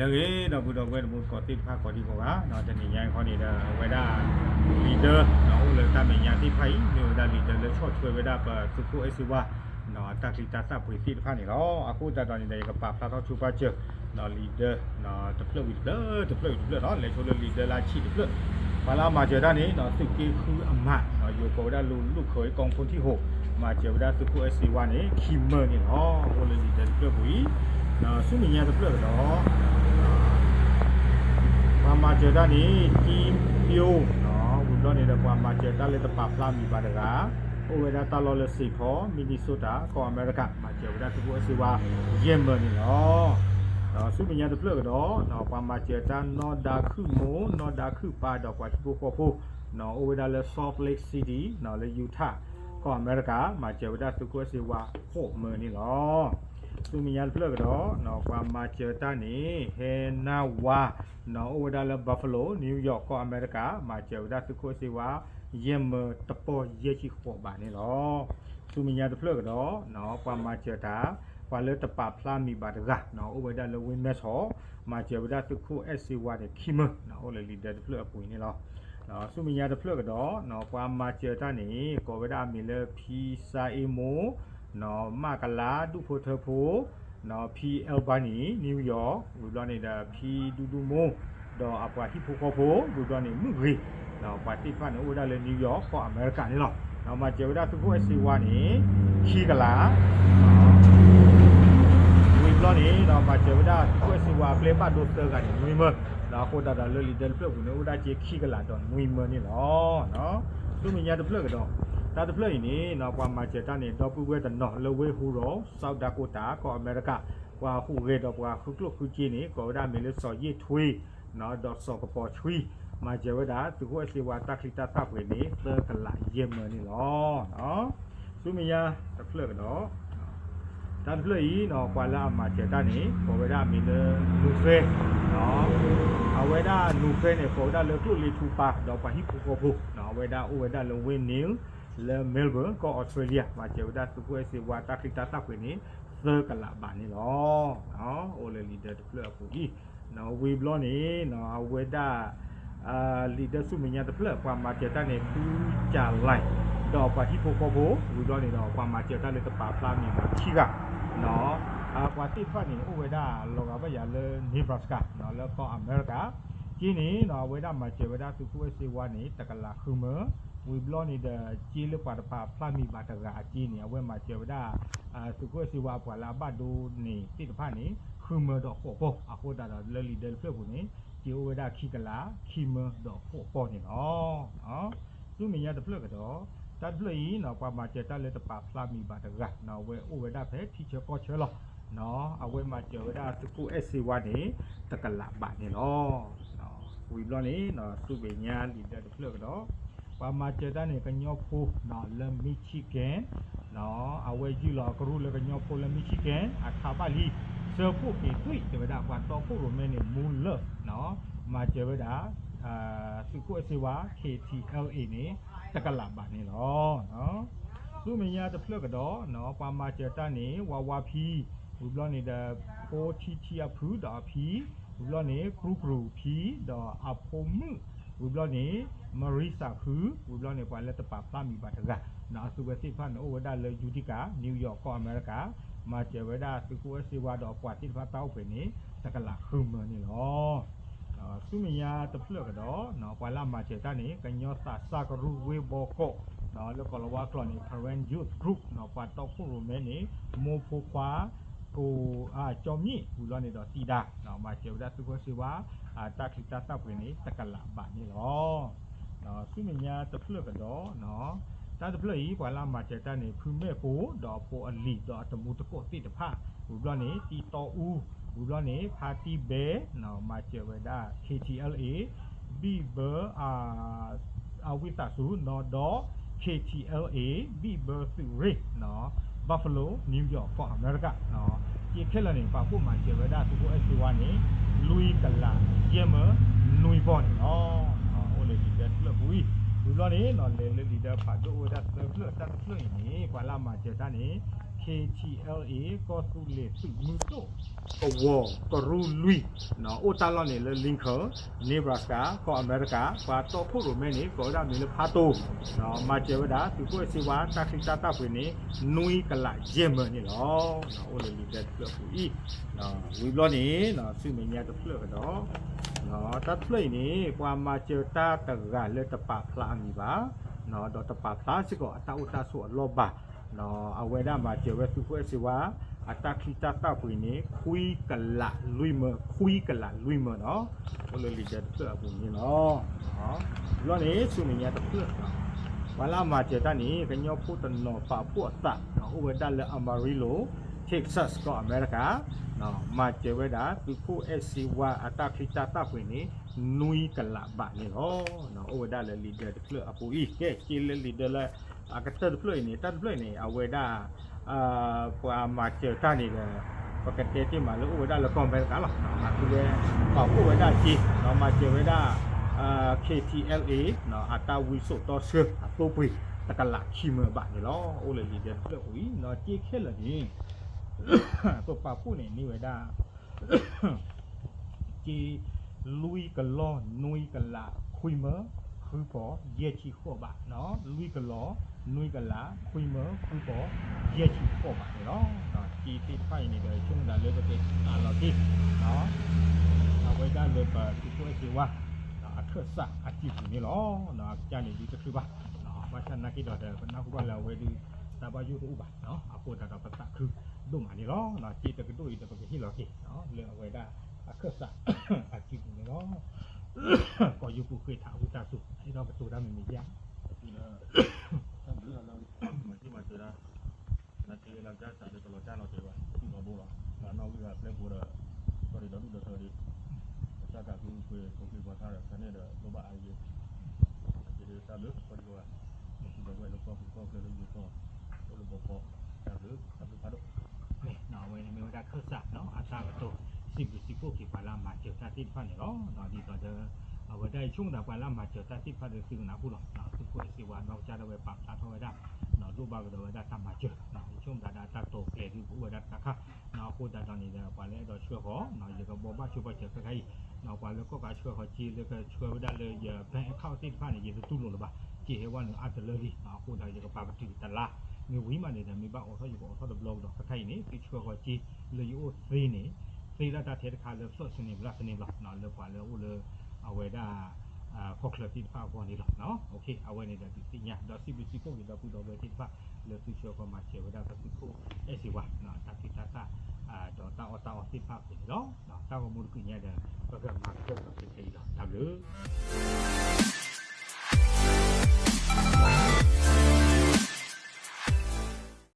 လၢအဂ့ၤ ဒီပုၢ်ဒီဝဲၢ်တံၤသကိးသ့ၣ်တဖၣ် ကိးဒံကိးဂၤ, တနံၤညါအံၤခီန့ၣ်ဒီး အဝဲဒၣ် leader အိၣ်လၢတၢ်မဲာ်ညါသ့ၣ်တဖၣ်အံၤ မ့ၢ်ဝဲဒၣ် leader လၢဆီၣ်ထွဲဝဲဒၣ်ပသုးခိၣ်အဲၣ်စ့ဝါ တၢ်ချံတၢ်သၣ်ပှ့ၤသ့ၣ်တဖၣ်န့ၣ်လီၤ. အဃိသတးဒီးန့ၣ်ဒီး ယကပာ်ဖျါထီၣ်ဆိပာ်စၢၤ leader တဖျၢၣ်ဝံၤတဖျၢၣ် တဖျၢၣ်ဝံၤတဖျၢၣ်လီၤ. လဲၤဆိလၢ leader လၢအဆံးတဖျၢၣ် ပှၤလၢအမၤစၢၤတၢ်န့ၣ် သုးက့ဃုအမး ယိၤကိးဝဲဒၣ် လူ့ လူ့ခၢအံၤ ကီၢ်ဖူထံၣ်ဟိ မၤစၢၤဝဲဒၣ်သုးခိၣ်အဲၣ်စ့ဝါန့ၣ် ခံမၢန့ၣ်လီၤ. အိၣ်လၢ leader တဖျၢၣ်ပူၤအံၤ ဆူမဲာ်ညါတဖျၢၣ်ကဒီး ပှၤမၤစၢၤတၢ်န့ၣ် ကံပျိ ဝံၤဘျီန့ၣ်ဒီး ပှၤမၤစၢၤတၢ်လၢတပာ်ဖျါမံၤဘၣ်တဂၤ အိၣ်ဝဲဒၣ်တၢ်လီၢ်လၢ Saint Paul Minnesota ကီၢ်အမဲရကၤ မၤစၢၤဝဲဒၣ်သုးခိၣ်အဲၣ်စ့ဝါ ယဲၢ်မၢန့ၣ်လီၤ. ဆူမဲာ်ညါတဖျၢၣ်ကဒီး ပှၤမၤစၢၤတၢ်နီၢ်ဒါခုၣ်မိၢ် နီၢ်ဒါခုၣ်ပၢ် ဒီးပှၤဟံၣ်ဖိဃီဖိ အိၣ်ဝဲဒၣ်လၢ Salt Lake City လၢ Utah ကီၢ်အမဲရကၤ မၤစၢၤဝဲဒၣ်သုးခိၣ်အဲၣ်စ့ဝါ ဃိးမၢန့ၣ်လီၤ. ဆူမဲာ်ညါတဖျၢၣ်ကဒီး ပှၤမၤစၢၤတၢ်န့ၣ် ဟဲနၢ်ဝါ အိၣ်ဝဲဒၣ်လၢ Buffalo New York ကီၢ်အမဲရကၤ မၤစၢၤဝဲဒၣ်သုးခိၣ်အဲၣ်စ့ဝါ ယဲၢ်မၢတပီၢ်ယဲၢ်ဆံဃိးဘးန့ၣ်လီၤ. ဆူမဲာ်ညါတဖျၢၣ်ကဒီး ပှၤမၤစၢၤတၢ် ပှၤလၢတပာ်ဖျါမံၤဘၣ်တဂၤ အိၣ်ဝဲဒၣ်လၢ Winston မၤစၢၤဝဲဒၣ်သုးခိၣ်အဲၣ်စ့ဝါန့ၣ် ခံမၢ အိၣ်လၢ leader တဖျၢၣ်အပူၤန့ၣ်လီၤ. ဆူမဲာ်ညါတဖျၢၣ်ကဒီး ပှၤမၤစၢၤတၢ်န့ၣ် ကိးဝဲဒၣ်အမံၤလၢ ဖံစါအ့မိၢ် မၣ်ကလၤ ဒူၣ်ဖိထၢဖိ ဖံ Albany New York ဝံၤဘျီန့ၣ်ဒီး ဖံဒူဒူမိၢ် ဒီးအပှၤဟံၣ်ဖိဃီဖိ ဝံၤဘျီန့ၣ် မုၣ်ဂ့ၤ ဒီးပှၤသ့ၣ်တဖၣ်န့ၣ် အိၣ်ဝဲဒၣ်လၢ New York ကီၢ်အမဲရကၤန့ၣ်လီၤ. ဒီးမၤစၢၤဝဲဒၣ်သုးခိၣ်အဲၣ်စ့ဝါန့ၣ် ခံကလး ဝံၤဘျီန့ၣ်ဒီး မၤစၢၤဝဲဒၣ်သုးခိၣ်အဲၣ်စ့ဝါအပျဲၢ်ဘၣ်ဒိသၢဂၤန့ၣ် နွံမၢ ဒီးအဃိသတးဒီးလၢ leader တဖျၢၣ်ပူၤန့ၣ် အိၣ်ဝဲဒၣ်က့ခံကလးဒီးနွံမၢန့ၣ်လီၤ. ဆူမဲာ်ညါတဖျၢၣ်ကဒီး တၢ်တဖျၢၣ်အံၤန့ၣ် ပှၤမၤစၢၤတၢ်န့ၣ် ဒီပုၢ်ဝဲၢ်တနီၤလၢဝ့ၢ်ဟူဒီး South Dakota ကီၢ်အမဲရကၤ ပှၤဟူးဂဲၤဒီးပှၤဃုကျိၣ်ဃုစ့န့ၣ် ကိးဝဲဒၣ်မ့ၢ်လၢစီၤယ့ၣ်ထွ့ ဒီးစီၤကပီၤဆှံ မၤစၢၤဝဲဒၣ်သုးခိၣ်အဲၣ်စ့ဝါတၢ်ချံတၢ်သၣ်ပှ့ၤန့ၣ် သၢကလးယဲၢ်မၢန့ၣ်လီၤ. ဆူမဲာ်ညါတဖျၢၣ်ကဒီး တၢ်တဖျၢၣ်အံၤ ပှၤလၢအမၤစၢၤတၢ်န့ၣ် ကိးဝဲဒၣ်အမံၤလၢ နူၤဃဲ အဝဲဒၣ်နူၤဃဲန့ၣ် ကိးဝဲဒၣ်လၢကျိၣ်လ့ထူပၢ် ဒီးပှၤဟံၣ်ဖိဃီဖိ အဝဲဒၣ်အိၣ်ဝဲဒၣ်လၢဝ့ၢ်နံၤ လၢ Melbourne ကီၢ် Australia မၤစၢၤဝဲဒၣ်သုးခိၣ်အဲၣ်စ့ဝါတၢ်ချံတၢ်သၣ်ပှ့ၤန့ၣ် သၢကလးဘးန့ၣ်လီၤ. အိၣ်လၢ leader တဖျၢၣ်အပူၤအံၤ ဝံၤဘျီန့ၣ် အဝဲဒၣ် leader ဆူမဲာ်ညါတဖျၢၣ် ပှၤမၤစၢၤတၢ်န့ၣ် ဖုကၠၤလဲၣ် ဒီးပှၤဟံၣ်ဖိဃီဖိ ဝံၤဘျီန့ၣ်ဒီး ပှၤမၤစၢၤတၢ်လၢတပာ်ဖျါမံၤဘၣ်ခံဂၤ ပှၤသ့ၣ်တဖၣ်န့ၣ် အိၣ်ဝဲဒၣ်လီၤဂာ်ဘၣ်ယၤလၢ Nebraska လၢကီၢ်အမဲရကၤ က့န့ၣ် အဝဲဒၣ်မၤစၢၤဝဲဒၣ်သုးခိၣ်အဲၣ်စ့ဝါန့ၣ် တကလးဃုမၢ ဝံၤဘျီန့ၣ်ဒီး က့လၢပှၤတပာ်ဖျါမံၤဘၣ်တဂၤအက့န့ၣ် အဝဲမၤစၢၤဝဲဒၣ် သုးခိၣ်အဲၣ်စ့ဝါအပှၤလၢအဘၣ်ဒိန့ၣ်သ့ၣ်တဖၣ်န့ၣ် ဃုမၢဒီးဃိးပီၢ် အဃိသတးဒီးလၢ leader တဖျၢၣ်ပူၤန့ၣ် က့အိၣ်ဝဲဒၣ်ခံကလး ခံမၢဒီးဃိးပီၢ်န့ၣ်လီၤ. ဆူမဲာ်ညါတဖျၢၣ်ကဒီး တၢ်တဖျၢၣ်အံၤ ပှၤမၤစၢၤတၢ်လၢတပာ်ဖျါမံၤဘၣ်တဂၤ အဝဲအိၣ်ဝဲဒၣ်ဖဲထံဆၢကီၢ်ဆၢလီၤ. အဝဲမၤစၢၤဝဲဒၣ်သုးခိၣ်အဲၣ်စ့ဝါန့ၣ် တကလးဘးန့ၣ်လီၤ. ဝံၤဘျီန့ၣ် ဆူမဲာ်ညါ leader တဖျၢၣ်ကဒီး ပှၤမၤစၢၤတၢ်န့ၣ် ကညီဖိလၢ Michigan အဝဲယုၢ်လီၤအကရူၢ်လၢကညီဖိလၢ Michigan အခါဘၣ်လံ စၢဖှိၣ်က့ၤသွံၣ် တဲဝဲဒၣ်ပှၤတီခိၣ်ရိၣ်မဲန့ၣ် မူလၢၢ် မၤစၢၤဝဲဒၣ် သုးခိၣ်အဲၣ်စ့ဝါ K T L A န့ၣ် တကလးဘးန့ၣ်လီၤ. ဆူမဲာ်ညါတဖျၢၣ်ကဒီး ပှၤမၤစၢၤတၢ်န့ၣ် ဝါဝါဖံ ဝံၤဘျီန့ၣ်ဒီး ဖိထံထံအဖုဒီးအဖံ ဝံၤဘျီန့ၣ် ကြူကြူဖံ ဒီးအဖိမုၣ် ဝံၤဘျီန့ၣ် မရံစၢ်ဃု ဝံၤဘျီန့ၣ် ပှၤလၢတပာ်ဖျါမံၤဘၣ်တဂၤ အသုဝဲသ့ၣ်တဖၣ်န့ၣ် အိၣ်ဝဲဒၣ်လၢ Utica New York ကီၢ်အမဲရကၤ မၤစၢၤဝဲဒၣ်သုးခိၣ်အဲၣ်စ့ဝါဒီးအပှၤသ့ၣ်တဖၣ်တၢ်အိၣ်ဖှိၣ်န့ၣ် တကလးဃုမၢန့ၣ်လီၤ. ဆူမဲာ်ညါတဖျၢၣ်ကဒီး ပှၤလၢအမၤစၢၤတၢ်န့ၣ် ကညီသးစၢ်ကရူၢ်ဝ့ၢ်ဘီကီး လၢကီၢ်လၤဝါကျိာ်န့ၣ် Karen Youth Group ပှၤတီခိၣ်ရိၣ်မဲန့ၣ် မိၢ်ဖိခွါ ကိၣ် ကၠီမံၣ် ဝံၤဘျီန့ၣ်ဒီးသံဒါ မၤစၢၤဝဲဒၣ်သုးခိၣ်အဲၣ်စ့ဝါ တၢ်ချံတၢ်သၣ်ပှ့ၤန့ၣ် တကလးဘးန့ၣ်လီၤ. ဆူမဲာ်ညါတဖျၢၣ်ကဒီး တၢ်တဖျၢၣ်အံၤ ပှၤလၢအမၤစၢၤတၢ်န့ၣ် ဖုမဲၣ်ပိ ဒီးအဖိအလံၤ ဒီးအတမူတကိးသ့ၣ်တဖၣ် ဝံၤဘျီန့ၣ် တံတီအူ ဝံၤဘျီန့ၣ် ဖါတံဘဲ မၤစၢၤဝဲဒၣ် K T L A ဘံၣ်ဘၢ အဝံသးစူၤ နီၢ်ဒီး K T L A ဘံၣ်ဘၢသုးရ့ၣ် Buffalo New York ကီၢ်အမဲရကၤ က့ခဲလၢာ်န့ၣ် ပာ်ဖှိၣ်မၤစၢၤဝဲဒၣ်သုးခိၣ်အဲၣ်စ့ဝါန့ၣ် လွံၢ်ကလးယဲၢ်မၢနွံပီၢ်န့ၣ်လီၤ. အိၣ်လၢ leader တဖျၢၣ်ပူၤအံၤ ဝံၤဘျီန့ၣ် လဲၤလၢ leader ဖးဒိၣ်အိၣ်ဝဲဒၣ်သၢဖျၢၣ် တၢ်တဖျၢၣ်အံၤန့ၣ် ပှၤလၢအမၤစၢၤတၢ်န့ၣ် K T L A ကီၢ်သူလ့ၤသုးမုၢ်ဒိၣ် ကဝီၤကရူၢ်လွံၢ် အိၣ်တၢ်လီၢ်န့ၣ်လၢ Lincoln, Nebraska ကီၢ်အမဲရကၤ, ပှၤတီခိၣ်ရိၣ်မဲန့ၣ် ကိးဝဲဒၣ်မံၤလၢဖးတိၤ, မၤစၢၤဝဲဒၣ် သုးခိၣ်အဲၣ်စ့ဝါ တၢ်ချံတၢ်သၣ်ပှ့ၤန့ၣ် နွံကလးယဲၢ်မၢန့ၣ်လီၤ. အိၣ်လၢလံာ်ဒၢတဖျၢၣ်အပူၤအံၤ, ဝံၤဘျီန့ၣ် ဆူမဲာ်ညါတဖျၢၣ်ကဒီး, တၢ်တဖျၢၣ်အံၤန့ၣ် ပှၤမၤစၢၤတၢ်တဂၤလၢတပာ်ဖျါအမံၤဘၣ်, ဒီးတပာ်ဖျါစ့ၢ်ကီးအတၢ်အိၣ်တၢ်ဆိးအလီၢ်ဘၣ်, အဝဲဒၣ်မၤစၢၤဝဲသုးခိၣ်အဲၣ်စ့ဝါ အတၢ်ချံတၢ်သၣ်ပှ့ၤန့ၣ် ခွံကလးလွံၢ်မၢ, ခွံကလးလွံၢ်မၢနီၤ, အိၣ်လၢလံာ်ဒၢတဖျၢၣ်အပူၤန့ၣ်လီၤ. ဘျီန့ၣ် ဆူမဲာ်ညါတဖျၢၣ်, ပှၤလၢအမၤစၢၤတၢ်န့ၣ် ကညီဖိတနီၤပာ်ဖှိၣ်အသး အိၣ်ဝဲဒၣ်လၢ Amarillo, Texas ကီၢ်အမဲရကၤ, မၤစၢၤဝဲဒၣ် သုးခိၣ်အဲၣ်စ့ဝါအတၢ်ချံတၢ်သၣ်ပှ့ၤန့ၣ် နွံကလးဘးန့ၣ်လီၤ. အိၣ်ဝဲဒၣ်လၢလံာ်ဒၢတဖျၢၣ်အပူၤအံၤ, ကဲ က့လၢလံာ်ဒၢလၢ အကတၢၢ်တဖျၢၣ်အံၤန့ၣ် တၢ်တဖျၢၣ်အံၤန့ၣ် အဝဲဒၣ် ပှၤမၤစၢၤတၢ်န့ၣ်ဒီး ပကတဲတ့ၢ်မးလၢအိၣ်ဝဲဒၣ်လၢကီၢ်အမဲရကၤလီၤ. အသုဝဲ ပာ်ဖှိၣ်ဝဲဒၣ်က့, မၤစၢၤဝဲဒၣ် K T L A အတၢ်ဝံစိာ်တီဆှၢအသိပှ့ၤ တကလးခံမၢဘးန့ၣ်လီၤ. အိၣ်လၢလံာ်ဒၢတဖျၢၣ်အပူၤအံၤ, က့ခဲလၢာ်န့ၣ် ပပာ်ဖှိၣ်န့ၣ်န့ၢ်ဝဲဒၣ် က့ လွံၢ်ကလီၢ် နွံကလး ခွံမၢ ဃုဖီ ယဲၢ်ဆံဃိးဘး, လွံၢ်ကလီၢ် နွံကလး ခွံမၢ ဃုဖီ ယဲၢ်ဆံဃိးဘးန့ၣ်လီၤ. က့သ့ၣ်တဖၣ်အံၤန့ၣ်ဒီး ဆိကမိၣ်ဒၣ်လၢပက့ၤအလီၤတ့ၢ် အဝဲဒၣ်လၢပသုးခိၣ်အဲၣ်စ့ဝါ အခၢၣ်စးအစုပူၤန့ၣ်လီၤ. အကစၢ်န့ၣ်ဒုးတချုးဘၣ်, ဘၣ်ဆၣ်နာ်က့ဒီး ပနၢ်ဟူဘၣ်လၢအဝဲဒုး တၢ်ဘၣ်ယိၣ်တအိၣ်ဘၣ်, အဃိသတးဒီးပသးခုဒိၣ်မးန့ၣ်လီၤ. က့တကဒိၣ်အံၤဒီးပကဟ့ၣ်လီၤက့ၤ လၢအဝဲဒၣ်အခၢၣ်စးအစုပူၤန့ၣ်လီၤ. ကီၢ်ယူပူၤဃ့ထးဝံသးစူၤ အဲၣ်ဒိးကတိၤတၢ်မ့ၢ်မ့ၢ်ယါ မၤစၢၤမၤစၢၤဒၣ် နက့လီၤကၢ်စးဒီးကလီၤကၢ်နီၤတဲဘၣ် သူၣ်လီၤဘိလီၤ နီၣ်ဂံၢ်ဂၤပျဲဖိဒီး ကီၢ်ဒံးဒီဒူၣ်ဒီထၢဒံး ကစၢ်သးခုပှ့ၤ ခိၣ်က့ၤပှၤထါဒီး ခါန့ၣ်ဒီး လိၣ်ဘၣ်အါယဲ က့ၤဒၣ်တၢ်ဘျုး ကီၢ်ဒံးဝဲ မ့ၢ်သူဒီးဝဲလၢကီၢ်ပူၤကီၢ်ချၢလၢယိၤကီၢ် အိၣ်လၢဘီကီ တၢ်ဘျုး တၢ်ဘျုးဖးဒိၣ် အဝဲန့ၣ်မ့ၢ်ဝဲဒၣ်ခၢၣ်စး အတၢ်ကတိၤ စံးဘျုးစံးဖှိၣ်က့ၤပှၤလၢအမၤစၢၤတၢ်သ့ၣ်တဖၣ်န့ၣ်လီၤ. ဒ်သိးဒီး အဝဲဒၣ်ယဆိကမိၣ်သးပှၤလၢအမၤစၢၤတၢ်သ့ၣ်တဖၣ်ဒီးသုကနၢ်ဟူလီၤ. သုးခိၣ်အဲၣ်စ့ဝါနီၢ်ကစၢ်ဒၣ်ဝဲပာ်ဖျါထီၣ်ဝဲဒၣ် လိၣ်ဘၣ်ကဒီးဝဲဒၣ်တၢ်မၤစၢၤ ယဆိကမိၣ်သးဒၣ်တၢ်တိာ်ကျဲၤဒုးပအိၣ်ဝဲဒၣ်တခါခါ အဃိသတးဒီးန့ၣ်ဒီး ပှၤလၢအဲၣ်ဒိးဆှၢဃီၤ ယကဘိးဘၣ်ဆိပာ်စၢၤခဲခါအံၤ ပှၤလၢကီၢ်ကးဆှၢဃီၤက့ၤလၢကဆှၢဝဲဒၣ်လၢယ bank account သ့ၣ်တဖၣ်န့ၣ် ယတတူၢ်လိာ်လၢၤဘၣ် က့ၤဟဲဝဲနုာ်အါတလၢလံ အဃိသတးယကပာ်ပတုာ်တလါ မ့ၢ်ဝံၤမးန့ၣ်ဒီး မ့ၢ်ဘၣ်အိးထီၣ်ယကအိးထီၣ်တဘျီကဒီး ခဲခါအံၤန့ၣ် သုဆှၢဃီၤက့ၤလၢယအိၣ်သ့န့ၣ် သ့လၢတၢ်ထဲတခါလၢ သၢစနေ ဘျီစနေ ဘျီ လၢပှၤလၢအအိၣ်လၢ အဝဲဒၣ် ကီၢ်ချၢသ့ၣ်တဖၣ်အဂီၢ်န့ၣ်လီၤ. အဝဲန့ၣ်ဒီးဒုးသ့ၣ်ညါ ဒီးစံးဘျုးစံးဖှိၣ်က့ၤဒီပုၢ်ဒီဝဲၢ်သ့ၣ်တဖၣ် လၢသုဆှၢဃီၤမၤစၢၤဝဲဒၣ်ပသုးခိၣ်အဲၣ်စ့ဝါ တၢ်ဖံးတၢ်သၣ် ဒီးတၢ်အီၣ်တၢ်အီသ့ၣ်တဖၣ်အပူၤန့ၣ်လီၤ. တၢ်ဂီၤမူတကုညါဒီး ပကမၤကတၢၢ်ဒီးခဲခဲအံၤလီၤ. တၢ်ဘျုး